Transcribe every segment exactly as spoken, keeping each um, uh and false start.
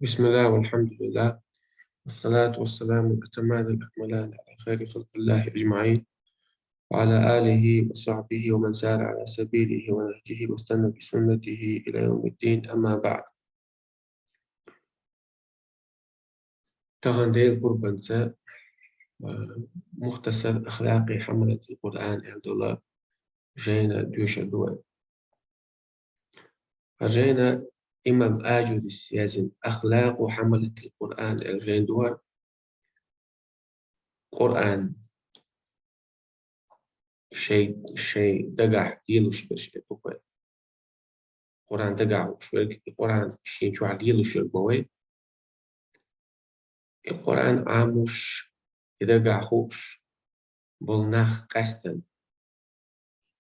بسم الله والحمد لله، والصلاة والسلام الأتمان الأكملان على خير خلق الله أجمعين، وعلى آله وصحبه ومن سار على سبيله ونهجه واستنى بسنته إلى يوم الدين، أما بعد. Тахана Делан къурбанца, а, «Мухтасар ахлакъи хьамалатил Къуръан» аьнна дола жайна доьшур ду вай. Жайна имам Ажурис язйина «Ахлакъу хьамалатил Къуръан» аьнна жайна ду вай. Къуръан шоай, шоай дагахь лелаш берш а ду вай. Къуръан дагахь хууш верг, и Къуръан шен чохь лелаш верг ма вай. И Къуръан Ӏамош, и дагахь хууш болу нах къаьстина,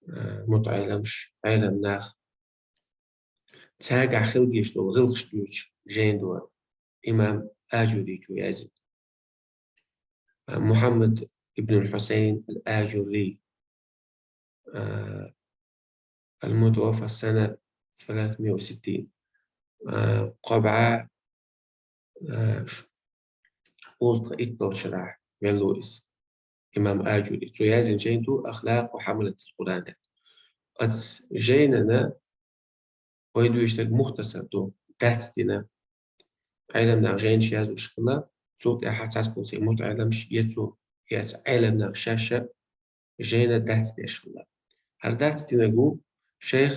а, мутаӀелламаш, Ӏелам нах. Цаьргахь хила дезаш долу гӀиллакхаш дуьйцу жайна ду вай, имам Ажуричо язйина. А, Мухьаммад ибн Хьусайн ал-Ажури, а, المتوفى سنة ثلاثمية وستين. А, кхо бӀе, а, ш-, кхузткъе итт долчу шарахь велла ву иза, имам Ажури. Цо язйина жайна ду «Ахлакъу хьамалатил Къуръан» аьлла. Оцу жайнана вай доьшург мухтасар ду, дац дина. Ӏелам нах жайнаш язъеш хилла, цул тӀаьхьа цхьацца болу мутаӀелламаш я цо, я цу Ӏелам нах шаьш а жайна дац деш хилла. ХӀара дац динарг ву шайх,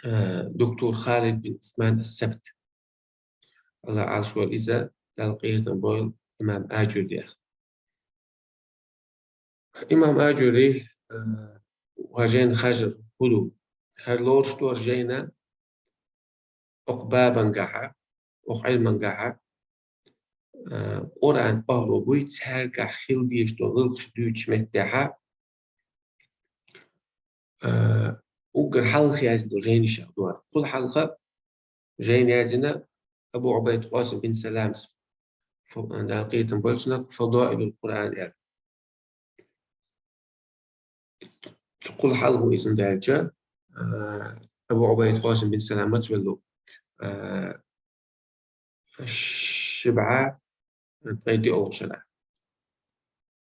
а, доктор Халид бин Усман ас-Сабт. Алла Ӏалаш вара иза, Далла къинхетам бойла имам Ажурех. Имам Ажури, а, хӀара жайна харжар хӀун ду? ХӀара лоруш ду хӀара жайна окху бабангахьа, окху Ӏилмангахьа, а, Къуръан охьало буй, цаьргахь хила дезаш долу гӀиллакхаш дуьйцучу меттехьа, а, уггар хьалха язйина долу жайнашех ду хӀара. Кхул хьалха жайна язйина Абу Ӏубайд Къосим бин Саламс, фу-, Далла къинхетам болчунах, «Фадаилул Къуръан» аьлла. Кхул хьалха ву иза даьлча, а, Абу Ӏубайд Къосим бин Салам маца велла ву? А, ши бӀе ткъе диъ олучу шарахь,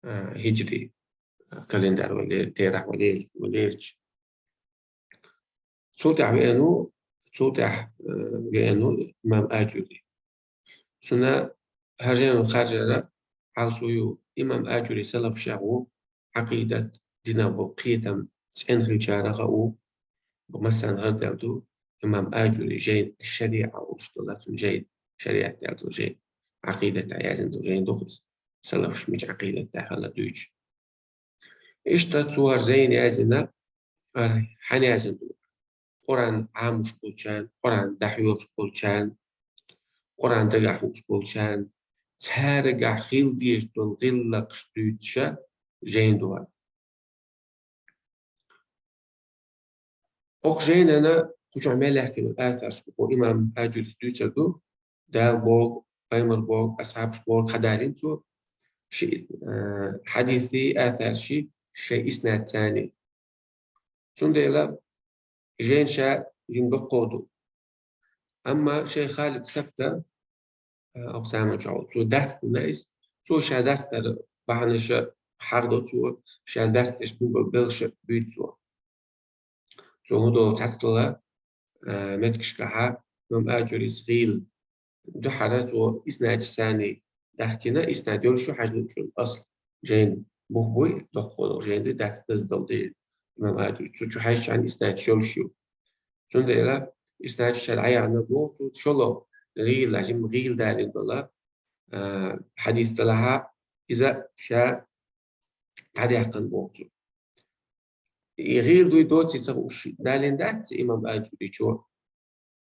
а, хиджри календарь вале-, терахь вале-, валерча. Цул тӀаьхьа веана ву, цул тӀаьхьа, а, веана ву имам Ажури. Цунна хӀара жайна харжара хьалха шу ю, имам Ажури салафашех ву, Ӏакъидат, динах болу кхетам цӀена хилчарах а ву, массарна гӀарадаьлла ду, имам Ажури жайна «Шариа» олуш долу цуьнан жайна, шариат аьлла долу жайна, Ӏакъидат а язйина долу жайна ду иза, салафаш мича Ӏакъидат тӀехь хилла дуьйцуш. Иштта цо хӀара жайна язйина, хӀара хьанна язйина ду? Къуръан Ӏамош болчарна, Къуръан дӀахьоьхуш болчарна, Къуръан дагахь хууш болчарна, цаьргахь хила дезаш долу гӀиллакхаш дуьйцуша жайна ду хӀара. Окху жайнана кху чохь мел яьхкина асарш бу, кху имам Ажурис дуьйцур ду, Дала боху, пайхамар боху, асхьабаш боху, хьадалийна цо, ши, а, хьадисий, асарший шайн иснад царний. Цундела жайна ша жин доккхо ду. Амма шайх Халид Сабта, а, окху заманчохь цо дац дина иза, цо ша дац дара бахьанаша хьахдо цо, ша дац деш бин болу белхаша буьйцу цо. Цо хӀун долу цхьацдала, а, меттигашкахьа имам Ажурис гӀийла. Дуьххьара цо иснадаш санний даьхкина, иснад йолуш ю хьажа луучун асл жайна бух буй, доккхо долу жайна дуй, дац даза долу дий имам Ажури. Цу чу хьаьжчхьана иснадаш йолуш ю. Цундела иснадаш шара Ӏаяхьна боху цо, шолгӀа гӀийла, жима гӀийла далийна дола, а, хьадис далахьа, иза ша дӀадаьккхина боху цо. И гӀийла дуй доций ца хууш далийна дац имам Ажуричо.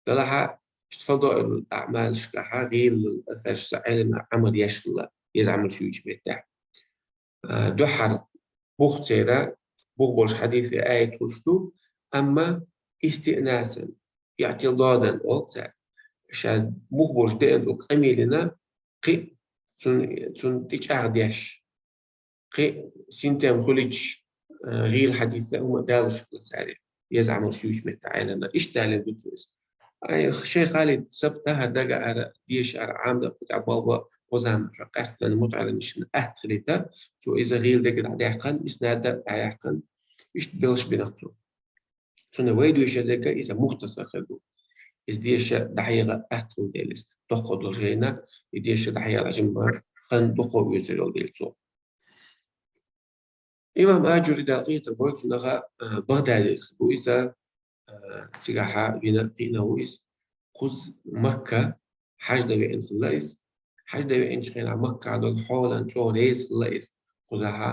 Делахьа, иштта фадаилул аъмалашкахьа гӀийла асарш ца Ӏелина Ӏамал еш хилла, еза Ӏамал шуьйчу меттехь. А, дуьххьара бух церан, бух болуш хьадисий аят хуьлуш ду, амма истиънасан, иътидодан олу цара. Ша бух болуш деана ду къамелина, кхин а цунна, цунна тӀечӀагӀдеш, кхин а синтем хуьлуьйтуш, а, гӀийла хьадисца хӀума далуш хилла цара, еза Ӏамал шуьйчу меттехь Ӏелина. Иштта далийна ду цо иза. Ай, шайх Халид сабта хӀара дагахьара, дешара Ӏамда кху тӀехь болх бо, озам чу къаьстина мутаӀаллимашна атта хилийта, цо иза гӀийла дагахь дӀадаьккхина, иснад а дӀаяьккхина, иштта белш бина цо. Цунна вай дешар дерг иза мухтасар хир ду. Иза деша дӀахьеха атта хул дела иза. Доккха долуш гӀайна, и деша дӀахьеха жимма хан дукха оьцур йолу дела цо. Имам Аджури, Дала къинхетам бойла цунах, а, Багъдадера бу иза, а, цигахьа вина кхиъна ву иза. Кхуза Макка хьаьж дан веана хилла иза. Хьаьж дан веанчу хенахь Маккахь долу хьолан чӀогӀа реза хилла иза. Кхузахьа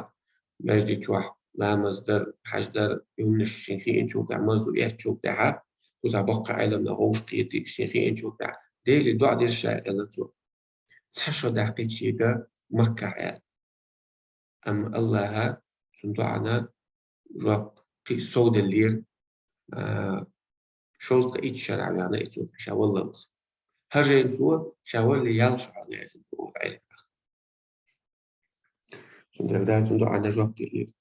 маьждиг чохь ламаз дар, хьаьж дар, уьш шен хиъначул тӀаьхьа, марзо эцначул тӀаьхьа, кхузахь боккха Ӏеламнах вовшах кхетий, шен хиъначул тӀаьхьа. Деле доӀа дира ша, аьлла цо. Цхьа шо даккхийта шега Маккахь, аьлла. Амма Аллаха цуьнан доӀана жоп кхин а совделлера, а, шовзткъе итт шарахь ваьхна и цо ша валлалц. ХӀара жайна цо ша валале ялх шо хьалха лаьцна бу Ӏеламнаха. Цундела Дала цуьнан доӀана жоп деллера.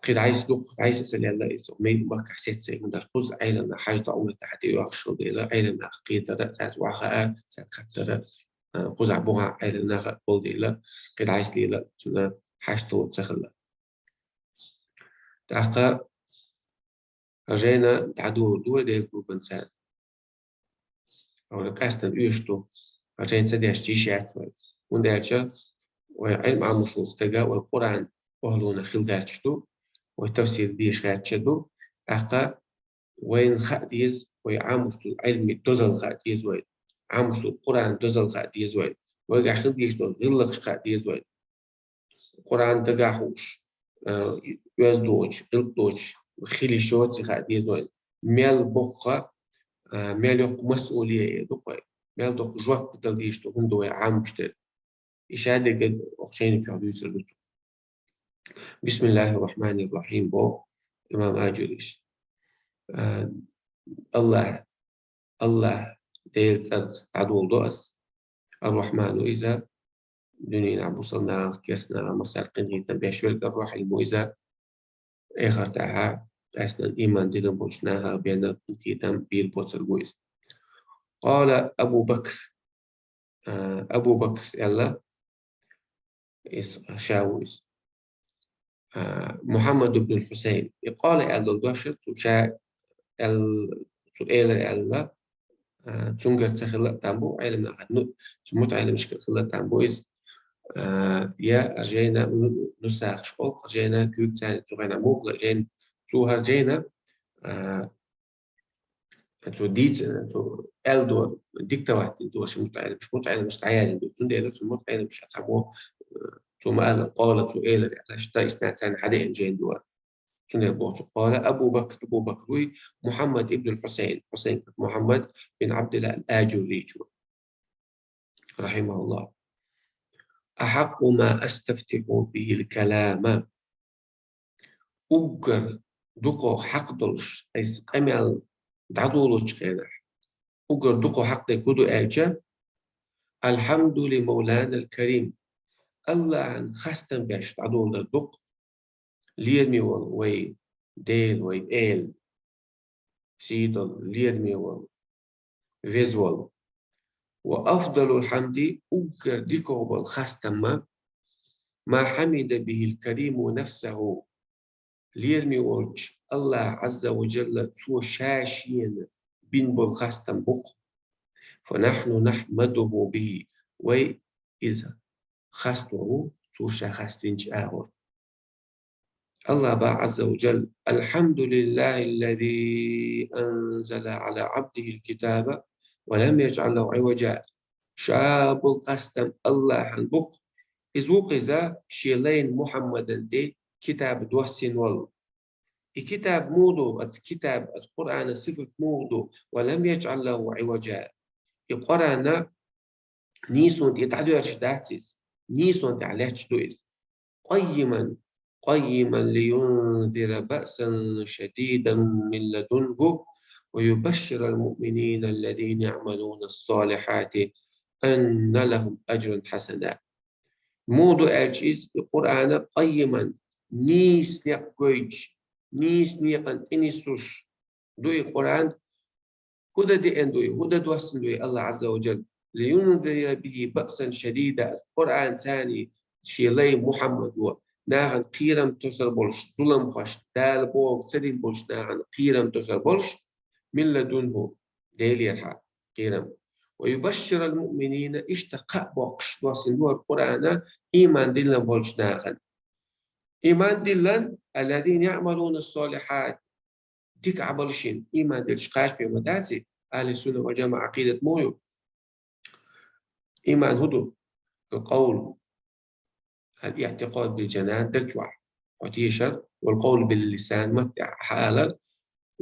Кхин дӀасадукха, дӀаса ца лелла иза, мел Маккахь сеццай, хӀунда аьлча кхуза Ӏеламнах хьаьж дан, Ӏумрат дан хьан тӀе йоьхуш хилла дела, Ӏеламнах кхетара, цаьрца охьахаар, цаьрца хаттара, а, кхузахь бухахь Ӏеламнах болу дела, кхин дӀасадела цуьнан хьашт ца хилла. ТӀаккха хӀара жайна дӀадолу ду вай Делан гурбанца. Вай къаьстина оьшуш ду, хӀара жайна ца дешча йиш яц вай. ХӀунда аьлча вай Ӏилма Ӏамош волу стага вай Къуръан охьалонах хила гӀерташ ду, вай тафсир деша гӀерташ ду, тӀаккха вайна хаа деза, вай Ӏамош долу Ӏилман дозалла хаа деза вайна, Ӏамош долу Къуръан дозалла хаа деза вайна, вайгахь хила дезаш долу гӀиллакхаш хаа деза вайна. Къуръан дагахь хууш, а, оьзда доцуш, гӀиллакх доцуш хила йиш йоций хаа деза вайна. Мел боккха, а, мел йоккха масъулия ду вай. Мел доккха жоп дала дезаш ду хӀума ду вай Ӏамош дерг. И ша дерг оцу жайни чохь дуьйцур ду цо. Бисмиллахир-рахманир-рахим боху имам Аджурис. А, Аллах, Аллах Делан цӀарца дӀадолу до ас. Ар-Рахману иза, дуьненахь бусалба нахах, керста нахах массарна къинхетам беш верг, Ар-Рахим ву иза, эхартахьа къаьстина иман дина болчу нахах бен къинхетам бийр боцург ву иза. Къала Абу Бакр. А, Абу Бакрс аьлла, иза ша ву иза. А, Мухьаммад ибн Хьусайн. И къала аьлла долу дош цу ша аьлла, цу элар аьлла, а, цуьнгара ца хилла а там бу, Ӏеламнаха, ну, цу мутаӀеламашкара хилла а там бу иза. А, я жайна, ну, нусахаш олу, жайна куьйга царна цу хенахь муха хилла жайна, цу хӀара жайна, а, Цо дийца, цо аьлла дора, диктовать дина дора ши мутаӀеламаш, мутаӀеламаш дӀаяздина дора. Цундела цу мутаӀеламаш цхьаммо, э, цо ма-аллара, къала цо элира аьлла, ша иснад царна хьадеана жайна дора. Цундела боху цо, къала Абу Бакр, Абу Бакр вуй, Мухьаммад ибн Хьусайн, Хьусайн Мухьаммад бин Абдулла ал-Аджурричу, рахимахуллах. أحق ما أستفتح به الكلام. Уггар дукха хьакъ долуш, айса къамел дӀадолучу хенахь, уггар дукха хьакъ дерг хӀун ду аьлча, الحمد لمولانا الكريم. Аллахьан хастам беш дӀадолалар ду-кх, лераме волу вай Дела, вай Эла, сий долу, лераме волу, веза волу. وأفضل الحمد, уггар дикагӀа болу хастам, ما حمد به الكريم نفسه, лераме волчу Аллах Ӏазза ва Джалла цо ша шена бина болу хастам бу-кх. فنحن نحمده به, вай иза хасто ву, цо ша хастийначу агӀор. Аллах боху Ӏазза ва Джалла: الحمد لله الذي أنزل على عبده الكتاب ولم يجعل له عوجا. Ша болу хастам Аллахьан бу-кх. Иза ву-кх иза шен лайна Мухьаммадан тӀе китаб доссийна волу. И китаб муха ду, оцу китаб, оцу Къуръанан сифат муха ду? ولم يجعل له عوجا. И Къуръан нийсонан тӀе дӀадоьрзуш дац иза, нийсонан тӀехь лаьтташ ду иза. قيما، قيما لينذر بأسا شديدا من لدنه ويبشر المؤمنين الذين يعملون الصالحات أن لهم أجرا حسنا. Муха ду аьлча иза, и Къуръан قيما, нийса некъ гойтуш, нийса некъан тӀе нисуш ду и Къуръан, ХӀун дан деана дуй, хӀун дан доссийна дуй Аллахь Ӏазза ва Джалла? لينذر به بأسا شديدا. Къуръан царна шен лай Мухьаммад ва, нахана кхерам тосар болуш, зуламхошна, Дала бохург ца дина болчу нахана кхерам тосар болуш, من لدنه, Делера кхерам. ويبشر المؤمنين, иштта кхаъ боккхуш доссийна ду хӀара Къуръан, ийман диллина болчу нахана. Ийман диллина, الذين يعملون الصالحات, дика Ӏамалш йина, ийман диллинчу кхачаме ма дац и, ахьли сунна вал джамаӀа Ӏакъидат ма ю. Ийман хӀун ду? القول, الاعتقاد بالجنان, даг чохь хьо тешар, والقول باللسان, мотт тӀехь хьан алар,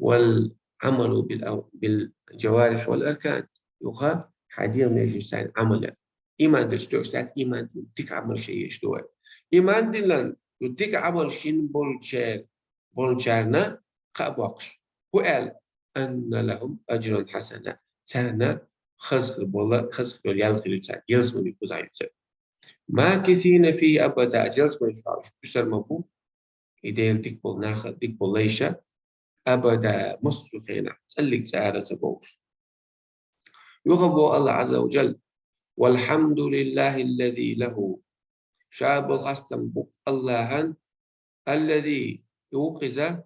والعمل بالأو-, بالجوارح والأركان, юха хьан дегӀан меженашца Ӏамал яр. Ийман диллинчу доьшуш дац, ийман диллина дика Ӏамалш еш ду вай. Ийман диллина ду дика Ӏамалш йина болчаьрна, болчарна кхаъ боккхуш. ХӀун аьлла? أن لهم أجرا حسنا. Царна хаза хир бола, хаза хир йола ял хир ю царна, ялсамани кхузахь ю царна. ماكثين فيه أبدا, ялсамани чохь уьш буьсур ма бу, и Делан дика болу нах, дика болу лайша, أبدا, массо а хенахь, цӀаллиг цӀа ара ца бовлуш. Юха боху Аллахь Ӏазза ва Джалла: والحمد لله الذي له, ша болу хастам бу Аллахьан, الذي, и ву-кх иза,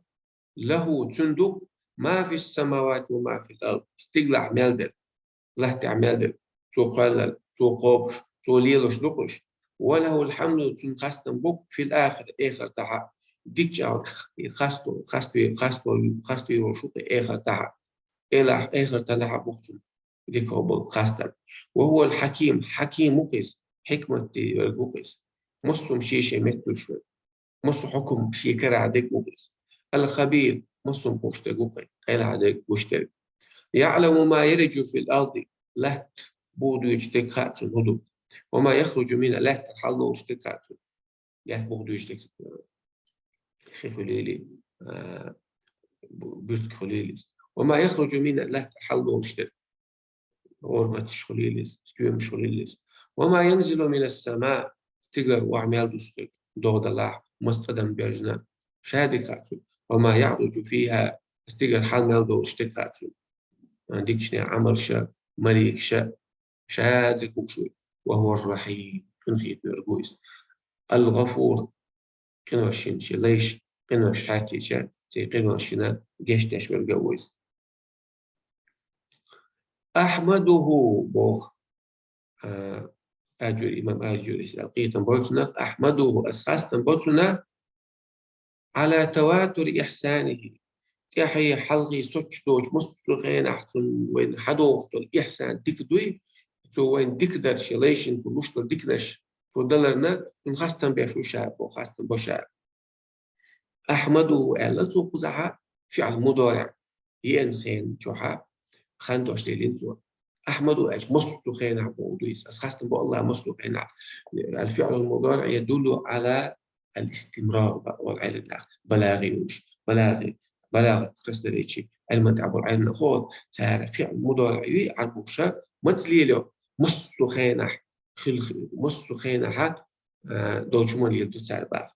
له, цуьнан ду-кх, ما في السماوات وما في الأرض, стигалахь мел дерг, латтахь мел дерг, цо кхоьллал, цо кхобуш, цо лелош ду-кх уьш. وله الحمد, цуьнан хастам бу-кх, في الآخرة, эхартахь а, дикачу агӀор хасто, хасто, хасто, хасто йолуш ву-кх эхартахь а. Элахь, эхартахь а бу-кх цунна дика болу хастам. وهو الحكيم, хьаким ву-кх иза, хьикмат дийр верг ву-кх иза. Массо а шен-шен метталуш верг. Массо а хьукам шен карахь дерг ву-кх иза. الخبير, массо а хууш дерг ву-кх, къайлаха дерг, гуш дерг. يعلم ما يلج في الأرض, латта бухадоьдуш дерг хаьа цунна хӀун ду. وما يخرج منها, лаьттара хьалдолуш дерг хаьа цунна. Лаьтта бухадоьдуш дерг, хи хуьлийла, а, бу-, буьртиг хуьлийла иза. وما يخرج منها, лаьттара хьалдолуш дерг. ГӀорматаш хуьлийла иза, стоьмаш хуьлийла иза. وما ينزل من السماء, стигара охьа мел дуссург, догӀа далахь, маса тӀадам бежна, ша дика хаьа цунна. وما يعرج فيها, стигара хьал мел долуш дика хаьа цунна. А, дикачу нехан Ӏамалша, маликаша, ша дика хууш ву. وهو الرحيم, къинхетаме верг ву иза. الغفور, къинош йина шен лайша, къинош хьаьрчийча, церан къинош йина гечдеш верг а ву иза. أحمده, боху, а, Аджури, имам Аджури, аса кхетам бо цунах, أحمده, аса хастам бо цунах, على تواتر إحسانه, тӀаьхье хьалхе соцуш доцуш массо а хенахь цунна вайна хьадохуш долу ихсан дика дуй, цо вайна дика дар шен лайшна, цо луш долу диканаш, цо даларна, цунна хастам беш ву ша, бо хастам бо ша. أحمده аьлла цо кхузахь, фиӀл мудариӀ, еана хенан чохь хан дош лелийна цо. أحمده аьлча, массо а хенахь боху ду иза. Аса хастам бо Аллах массо а хенахь. الفعل المضارع يدل على الاستمرار, ба-, болу Ӏилманах, балагӀи уьш, балагӀи, балагӀат красноречие, Ӏилман тӀехь болу Ӏилманах хӀора, цара фиӀл мудариӀ юй Ӏарбоша, маца лелайо, массо а хенахь, хил-, массо а хенахь, а, долчу ма леладо цара баха.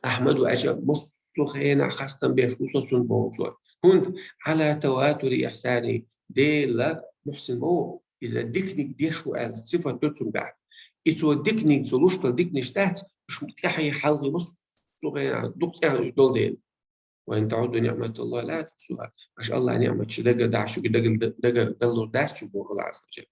أحمده аьлча, массо а хенахь хастам беш ву со цунна боху цо. ХӀунда على تواتر إحسانه, Дела мухьсин ма ву, иза диканиг деш ву аьлла сифат ду цуьнгахь. И цо диканиг, цо луш долу диканаш дац, уьш тӀаьхье хьалхе массо а хенахь дукха тӀаьхье уьш долу дела. وإن تعدوا نعمة الله لا تحصوها. Аша Аллах ниъматаш дагара дахьаш, шуьга дагара, дагара далур дац шу боху Аллах Ӏазза ва Джалла.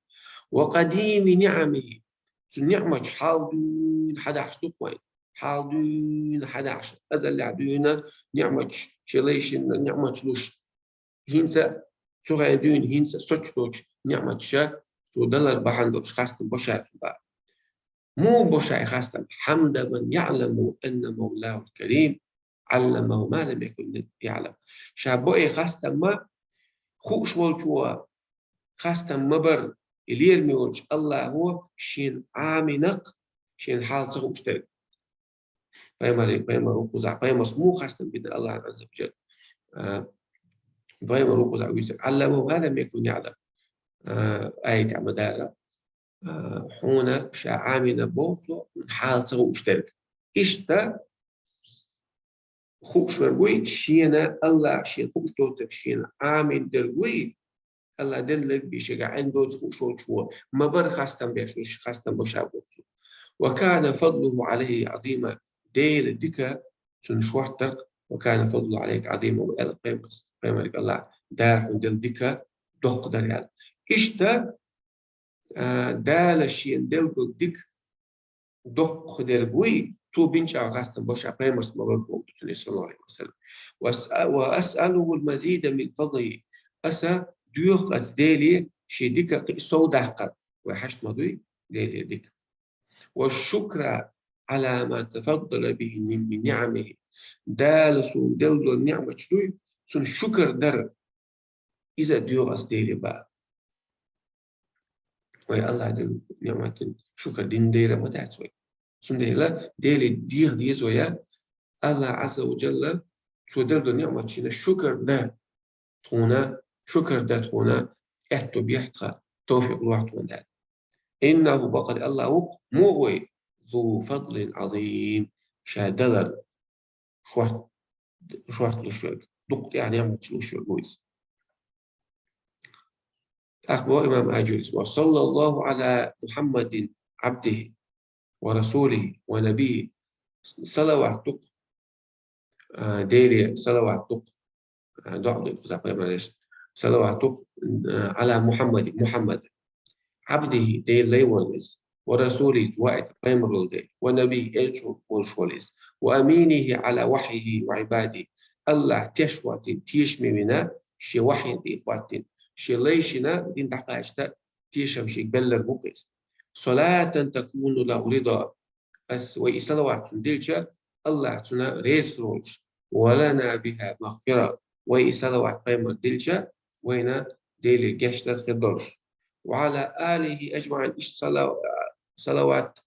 وقديم نعمه. Цуьнан ниъматаш хьалха дуьйна хьадахьаш ду-кх вайн. Хьалха дуьйна хьадахьаш. Азаллехь дуьйна ниъматаш, шен лайшна ниъматаш луш. ХӀинца, цу хенахь дуьйна хӀинца соцуш долчу ниъматаша, цо далар бахьана долуш хастам бо ша цунна баха. Муха бо ша и хастам? حمد من يعلم أن مولاه الكريم علمه ما لم يكن يعلم. Ша бо и хастам ма, хууш волчо хастам ма бара, и лераме волчу Аллахо шен Ӏамийнарг, шен хьал ца хууш дерг. Пайхамар, пайхамар ву кхузахь, пайхамарс муха хастам бина Аллахьан Ӏазза ва Джалла? А, пайхамар ву кхузахь вуьйцург: علمه ما لم يكن يعلم. А, аят ма дара. А, хьуна ша Ӏамийнарг боху цо, хьуна хьал ца хууш дерг. Иштта, хууш верг вуй, шена Аллах, шена хууш доцург шена Ӏамийна дерг вуй, Аллах делларг бе шега Ӏин доцу хууш волчо, ма бара хастам беш, уьш хастам баша боху цо. «Ва кана фадлуху Ӏалайхи Ӏазима», Делан дика цунна шорттарг, «ва кана фадлуху Ӏалайхи Ӏазима», ва аьлла пайхамарс, пайхамарга Аллах, Дала хьуна делла дика доккха дара аьлла. Иштта, а, Дала шена делла дика доккха дерг вуй, цо бинчӀагӀ хастам баша пайхамарс ма бара боху цунна, саллаллаху Ӏалайхи ва саллам. «Ва ас-, ва асъалуху ал-мазида мин фадлихи». Аса доьху аса Деле шен дика кхин сов даккхар. Вай хьашт ма дуй Деле дика. «Ва шукра Ӏала ма тафаддала бихи мин, мин ниӀамихи». Дала суна делла долу ниӀматаш дуй, цунна шукар дар. Иза а доьху ас Деле баха. Вай Аллах делла ниӀматан шукар дина дера ма дац вай. Цундела Деле деха деза вай, Аллах Ӏазза ва Джалла, цо делла долу ниӀматашна шукар дан тхуна, шукар дан тхуна аьтто бехьа тхан, товфикъ лохьа тхуна Дала. «Иннаху», бакъ Аллах ву-кх, муха ву, «зу фадлин Ӏазим», ша далар шорт, шорт луш верг, дукха тӀехь ниӀматаш луш верг ву иза. ТӀаккха боху имам Аджурис: «Ва саллаллаху Ӏала Мухаммадин Ӏабдихи ва расулихи ва набийхи». Салават ду-кх, а, Деле салават ду-кх, а, доӀа ду-кх, кхуза пайхамарш. Салават ду-кх, а, Ӏала Мухаммадин, Мухаммад. Ӏабдихи, Делан лай волу иза, ва расулихи, ваийтина пайхамар волу Дела, ва набийхи, элча волуш волу иза, ва аминихи Ӏала вахьйихи ва Ӏибадихи, Аллах теш хӀоттийна, тешаме вина, шен вахьйина тӀе хӀоттийна, шен лайшна дин дӀакхачийта тешам шега белларг ву-кх иза. Салатан такуну лаху рида. Ас вай и салават цунна дилча, Аллах цунна реза хир волуш, ва лана биха магфира. Вай и салават пайхамар дилча, вайна Деле гечдар хир долуш. Ва Ӏала алихи аджмаӀин, иштта сала-, салават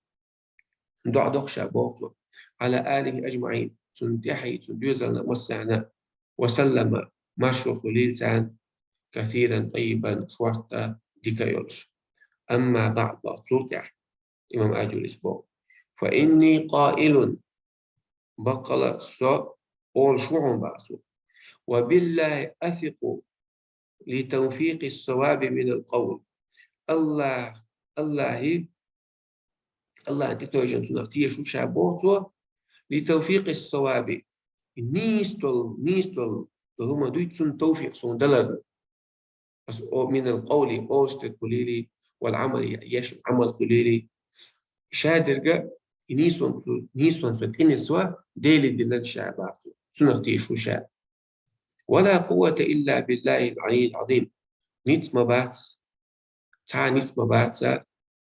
доӀа доккхуш боху цо. Ӏала алихи аджмаӀин, цунна тӀаьхьа, цунна доьзална массарна, ва саллама, маршо хуьлийла царна, касиран тӀаййибан, шорта дика йолуш. Амма баӀд, цул тӀаьхьа, имам Аджурис боху: «Фа инни къаилун», баккъала со олуш ву хьуна боху цо. «Ва биллахи асикъу ли тавфикъи ссаваби мин ал-къавл». Аллах, Аллахи, Аллахна тӀетовжийна цунах теша ву ша боху цо, «ли тавфикъи ссаваби». Нийса долу, нийса долу, долу хӀума дуй цунна тавфикъ суна даларна. Ас о-, мин ал-къавли, олуш дерг хуьлийла, вал Ӏамали, еш Ӏамал хуьлийла. Ша дерга, и нийсонца, нийсонца къинойн со Деле диллина ша боху цо. Цунах теша ву ша. «Ва ла къуввата илла биллахил Ӏалиййил Ӏазим». Ницкъ ма бац, цхьа а ницкъ ма бац,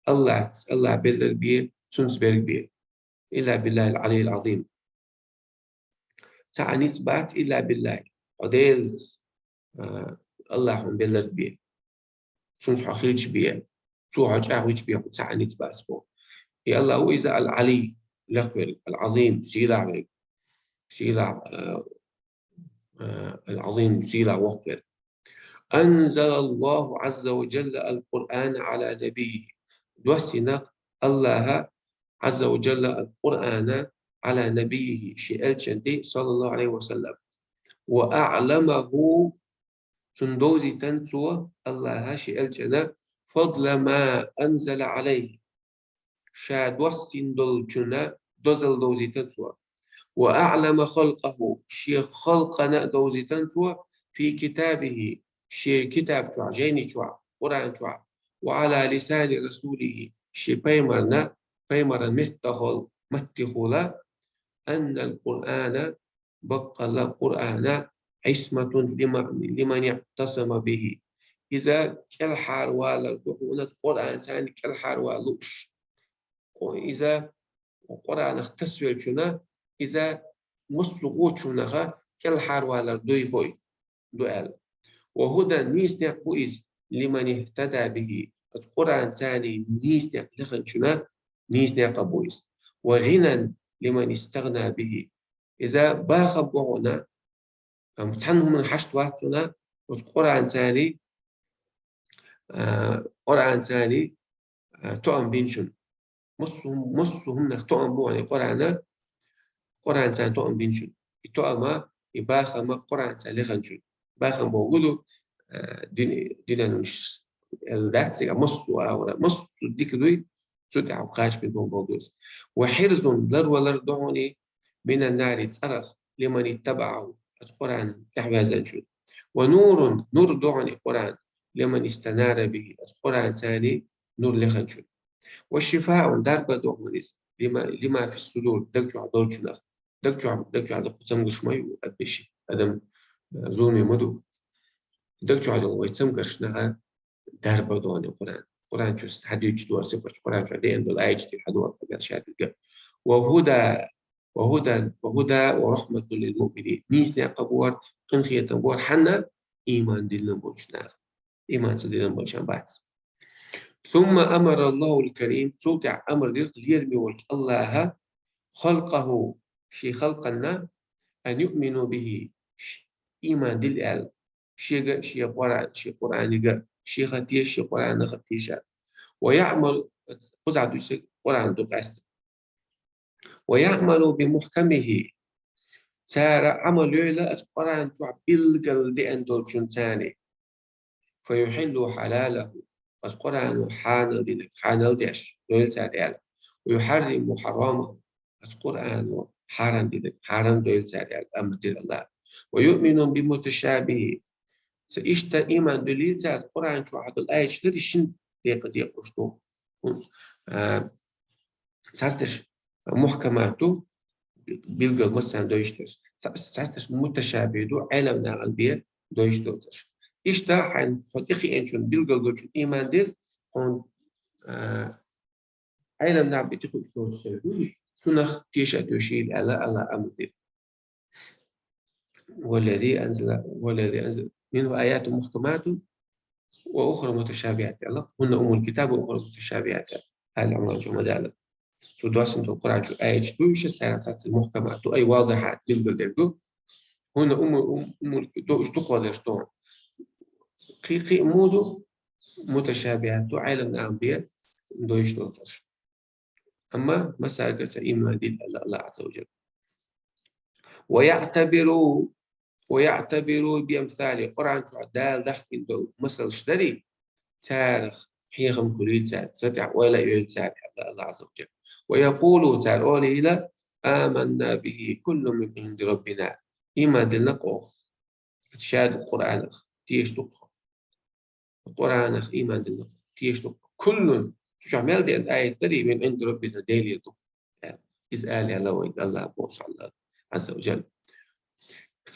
Аллах, Аллах белларг бен, цунца берг бен. «Илла биллахил Ӏалиййил Ӏазим». Цхьа а ницкъ бац, «илла биллахи», хьо Делаца, а, Аллахьан белларг бен. Цунца хьо хилча бен, цо хьо чӀагӀвича бен, цхьа а ницкъ бац боху. И Аллах ву иза ал-Ӏалий, лакхверг, ал-Ӏазим, сийлахьверг. Сийлахь, а, а, ал-Ӏазим, сийлахь воккхаверг. «Анзалаллаху Ӏазза ва Джалла ал-Къуръана Ӏала набиййихи». Доссина Аллаха Ӏазза ва Джалла ал-Къуръана Ӏала набиййихи, шен элчан тӀе, саллаллаху Ӏалайхи ва саллам. «Ва аӀламаху», цунна довзийтина цо, Аллаха шен элчана, «фадла ма анзала Ӏалайхи». Ша доссийна долчунна дозалла довзийтина цо. «Ва аӀлама халкъаху», шен халкъана а довзийтина цо, «фи китабихи», шен китаб чохь, жайни чохь, Къуръан чохь, «ва Ӏала лисани расулихи», шен пайхамарна, пайхамаран меттахула, маттихула, «аннал Къуръана», баккъалла Къуръана, «Ӏисматун лима-, лиман иӀтасама бихи». Иза кӀелхьарвалар ду хьуна, Къуръанца кӀелхьарвала лууш. Къу-, иза Къуръанах тасавеллачунна, иза массо а вочунах кӀелхьарвалар дуй хьо иза, ду аьлла. «Ва хӀудан», нийса некъ бу иза, «лиман ихтада бихи», оцу Къуръанца нийса некъ лехначунна нийса некъ бу иза. «Ва гӀинан лиман истагӀна бихи». Иза бахам бу хьуна, амма цхьана хӀуманна хьашт вац хьуна, оцу Къуръанца, а, Къуръанца, а, тоам бинчун. Массо-, массо а хӀуманах тоам бу хьуна Къуръана, Къуръанца тоам бинчун. и тоам а, и бахам а Къуръанца леханчун. Бахам бохург ду, э, дин-, динан уьш, эл дац цига, массо а авара, массо дика дуй, цу тӀехь кхача бен бохург ду. Ва хьирзун, ларвалар ду хьуна, минан нари, цӀарах, лиман иттабаӀаху, оцу Къуръанан тӀехь ваьзначун. Ва нурун, нур ду хьуна Къуръан, лиман истанара бихи, оцу Къуръанца нур леханчун. Ва шифаун, дарба ду хьуна иза, лима, лима фис судур, даг чохь долчунах. Даг чохь, даг чохь дукха цамгарш ма ю, адамаш, адам, э, зуламе ма ду. Даг чохь долу вай цамгаршнах дарба ду хьуна Къуръан. Къуръан чу хьадуьйцуш долу сифаташ, Къуръан чохь деана долу аяташ тӀе хьадуьйцуш хьадуьйцуш. Ва худа, ва худа, ва худа ва рахматун лил муъминин. Нийса некъ бу, къинхетам бу хьуна ийман диллина болчу наха. Ийман ца диллина болчарна бац. Сумма амара Аллахул карим, цул тӀаьхьа амар дира лераме волчу Аллаха, халкъаху, шен халкъана, ан юъмину бихи, ш-, ийман дила аьлла. Шега, шен Къуръан, шен Къуръанига, шеха теша, шен Къуръанах теша. Ва яъмалу, кхузахь дуьйцург Къуръан ду къаьстина. Ва яъмалу би мухкамихи. Цара Ӏамал йойла оцу Къуръан чохь билггал деана долчунцара. Фа юхьиллу хьалалаху. Оцу Къуръано хьанал динарг хьанал деш дойла цара аьлла. Ва юхьарриму хьарамаху. Оцу Къуръано хьарам динарг хьарам дойла цара аьлла, амр дира Аллаха. Ва юъмину би муташабихи. Ца иштта ийман дуьллий цара Къуръан чохь долу аяташ дара, шин декъа декъуш ду. А, цхьаьсташ мухкамат ду, билггал массарна дойуш дерш. Ца-, цхьаьсташ муташабих ду, Ӏелам нахана бен дойуш долчарш. Иштта хьайн хьо тӀекхиъначун билггал долчун ийман дира, хьуна, а, Ӏелам нах бен тӀекхуьуш долчу дерг ду, цунах теша а тоьшийла аьлла, Аллаха амр дира. Валлази анзала, валлази анзала. Минху аятун мухкаматун ва ухра муташабихат аьлла. Хунна уммул китаб ва ухра муташабихат. Али Ӏимран чу ма дала. Цу доссана долу Къуръан чу аяташ ду, иштта царах цхьацца мухкамат ду, ай валдахьа билггал дерг ду. Хунна уммул, ум-, уммул, ду-, дукхо дерш ду. Кхин-, кхин муха ду, муташабихат ду, Ӏелам нахана бен дойуш долчарш. Амма массаьрга ца ийман дина аьлла Аллах Азза ва Джалла. Ва яътабиру, ва яътабиру би амсали, Къуръан чохь Дала дахкина долу масалш дарий, царах хьехам хуьлий цара, цу тӀехь ойла а йойла цара аьлла Аллах Азза ва Джалла. Ва якъулу, цара олийла, аманна бихи куллун мин инди раббина. Ийман дилла оха. Ша ду Къуръанах, теша ду-кх. Къуръанах ийман дилла, теша ду-кх. Куллун, цу чохь мел деана аят дарий, мин инди раббина, Делера ду-кх. Иза ала аьлла вайга Аллах бохуш Аллах Азза ва Джалла.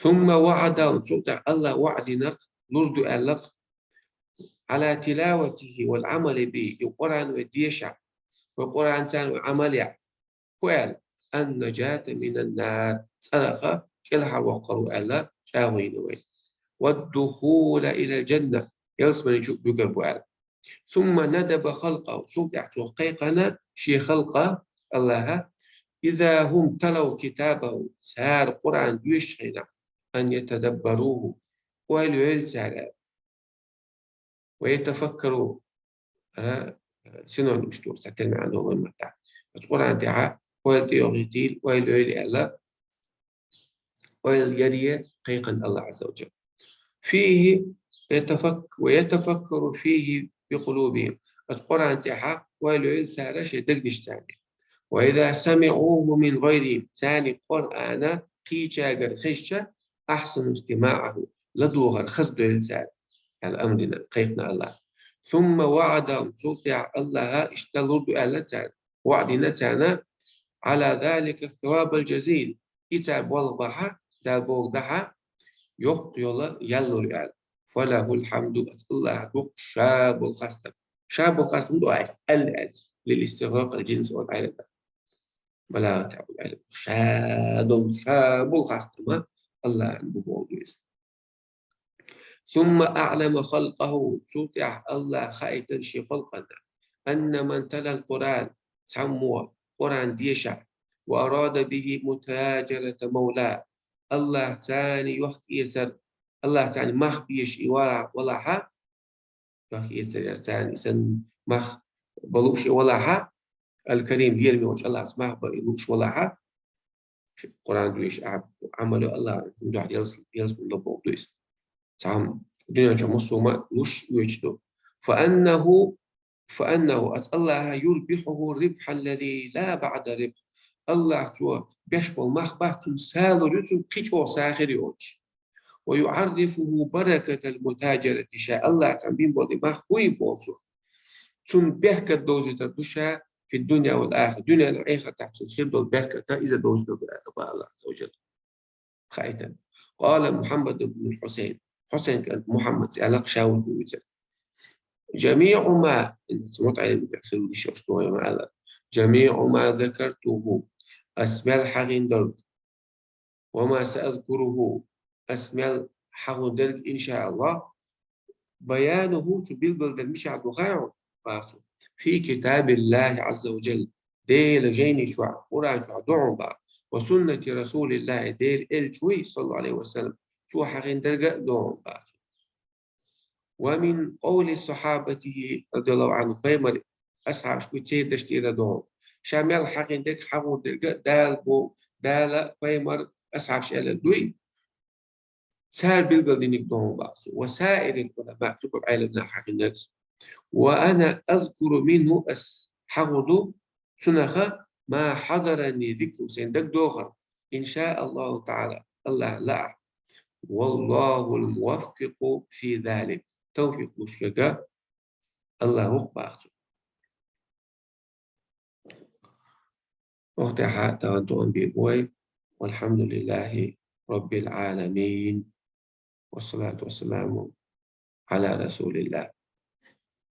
Сумма ваъадахум, цул тӀаьхьа Аллах ваъда дина-кх, лур ду аьлла-кх, ала тилаватихи вал Ӏамали бихи, и Къуръан вай дешахь, вай Къуръанца вай Ӏамал яхь. ХӀун аьлла? Ан-нажата минан-нар, цӀарах кӀелхьарваккхар ву аьлла, чӀагӀо йина вай. Вад-духула илал жанна, ялсамани чу буьгар бу аьлла. Сумма надаба халкъаху, цул тӀаьхьа цо кхайкхина шен халкъ Аллаха, иза хӀум талав китабаху, цара Къуръан доьшучу хенахь, ан ятадаббаруху, ойла йойла цара. Ва ятафаккару, ара, синоним иштта ду, цхьатерра маьӀна долу вайн маттахь. Оцу Къуръан тӀехь ойла тӀейогӀийтийла, ойла йойла аьлла, ойла яре кхайкхина Аллах Азза ва Джалла. Фихи ятафак-, ва ятафаккару фихи бикъулубихим. Оцу Къуръан тӀехь ойла йойла цара шайн дегнашца. Ва иза самиӀуху мин гӀайрихим, царна Къуръан кхечаьргара хезча, ахьсану истимаӀаху, ладогӀар хаза дойла цара, аьлла амр дина, кхайкхина Аллах. Сумма ваъадахум, цул тӀаьхьа Аллаха иштта лур ду аьлла царна, ваъда дина царна, Ӏала залика ас-савабал жазил, и цара болх бахьа, Дала бохург дахьа, йоккха йолу ял лур ю аьлла. Фалахул хьамду, оцу Аллаха ду ша болу хастам. Ша болу хастам ду айса, аьлла аьлла, лил истигъракъил джинс вал Ӏилма. БалагӀатехь бу аьлла, ша долу, ша болу хастам Аллахьан бу бохург ду иза. Сумма аӀлама халкъаху, цул тӀаьхьа Аллаха хаийтина шен халкъана, анна ман талал Къуръан, цхьаммо Къуръан дешахь, ва арада бихи мутаджарата мавла, Аллаха царна йохк-эцар, Аллаха царна мах безаш и вала-, валахьа, йохк-эцар яр царна, и санна мах бан лууш и валахьа, Ал-Карим, лераме волчу Аллахца мах бан и лууш валахьа, Къуръан доьшуш Ӏа-, Ӏамал йо Аллахьа, цунна дуьхьал ялс-, ялсмала ло бохург ду иза. Цхьа хӀама дуьнен чу массо а хӀума луш воьдуш ду. فأنه، فأنه, аца Аллахьа, يربحه الربح الذي لا بعد ربح. Аллахьа цо беш болу мах бац, цунна са лур ю, цунна кхин чӀогӀа са хир йоцуш. ويعرفه بركة المتاجرة, ша Аллахьа цхьаьна бина болу и мах буй боху цо. Цунна беркат довзуьйтур ду ша في الدنيا والآخرة. Дуьненахь, эхартахь цунна хир долу беркат а иза довзуьйтур ду аьлла Аллахьа Ӏазза ва жалла. Хаийтина. قال محمد بن الحسين. Хьусайн кӀант Мухьаммад аьлла, ша ву цу вуьйцура. جميع ما, ин цу мутаӀаллим хилла йиш йолуш ду вай ма аьлла. جميع ما ذكرته, ас мел хьахийна долу, وما سأذكره, ас мел хьахо дерг, إن شاء الله, بيانه, цу билгалдар мичахь ду хаьий хьуна, боху цо, في كتاب الله عز وجل, Делан жайни чохь, Къуръан чохь ду хьуна, боху, وسنة رسول الله, Делан элча вуй, صلى الله عليه وسلم, цо хьахийна дерг а ду хьуна, боху цо. ومن قول صحابته رضي الله عنهم, пайхамар асхьабашкахуй церан дешнаш тӀера ду хьуна. Ша мел хьахийна дерг, хьахор дерг а Дала бо-, Дала, пайхамар, асхьабаш аьлла дуй, цара билгалдинарг ду хьуна, боху цо. وسائر العلماء, цу Ӏеламнаха хьахийнарг. وأنا أذكر منه, ас хьахор ду цунах, ما حضرني ذكره, сайна дагадогӀург, إن شاء الله تعالى, Аллахь лаахь. والله الموفق في ذلك. Тавфикъ луш верг Аллахь ву-кх, боху цо. Охьа тӀехь тахана тоам бийр бу вай. والحمد لله رب العالمين. والصلاة والسلام على رسول الله.